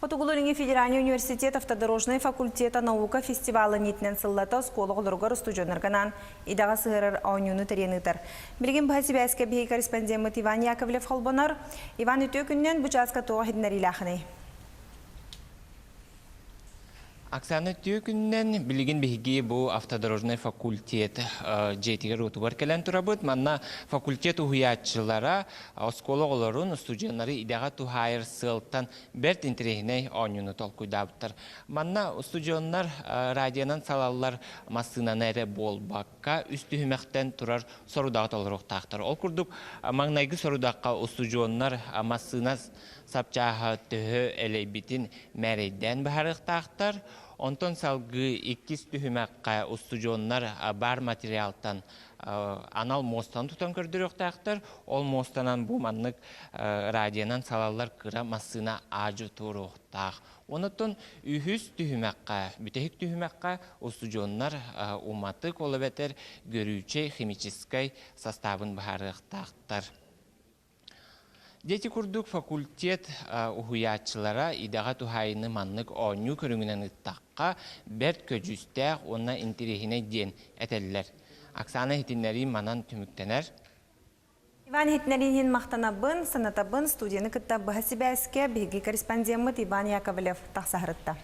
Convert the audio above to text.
Хотугулуу-Илиҥҥи федеральнай университет автодорожнай факультета наука фестивалын иитинэн сыллата оскуола оҕолоругар устудьуоннарга анаан идэҕэ сыһыарар оонньууну тэрийэн ыытар. Билигин быһа сибээскэ биһиги корреспондеммыт Иван Яковлев холбонор. Иван, үтүө күнүнэн, бу чааска туох иһитиннэриилээхиний? Оксана Түөкүннэн билигин биһиги бу автодорожнай факультет дьиэтигэр-уотугар кэлэн турабыт. Манна факультет уһуйааччылара оскуола оҕолорун, устудьуоннары идэҕэ туһаайар сыалтан бэрт интэриэһинэй оонньууну толкуйдаабыттар. Манна устудьуоннар радионан салаллар массыынаны эрэ буолбакка, үс түһүмэхтэн турар сорудаҕы толоруохтаахтар. Ол курдук, маҥнайгы сорудахха устудьуоннар массыына сапчааһа төһө элэйбитин мээрэйдээн быһаарыахтаахтар. Онтон салгыы иккис түһүмэххэ устудьуоннар баар материалтан анал муостаны тутан көрдөрүөхтээхтэр. Ол муостанан бу маннык радионан салаллар кыра массыына аадьы туруохтаах. Онтон үһүс түһүмэххэ, бүтэһик түһүмэххэ устудьуоннар уматык, ол эбэтэр көрүүчэй химическэй састаабын быһаарыахтаахтар. Дьэ ити курдук факультет уһуйааччылара идэҕэ туһаайыыны маннык оонньуу көрүҥүнэн ыыттахха, бэрт көдьүүстээх уонна интэриэһинэй диэн этэллэр. Оксана иһитиннэрии манан түмүктэнэр. Иван иһитиннэрии иһин махтанабын, санатабын, студияны кытта быһа сибээскэ биһиги корреспондеммыт Иван Яковлев тахсаһырытта.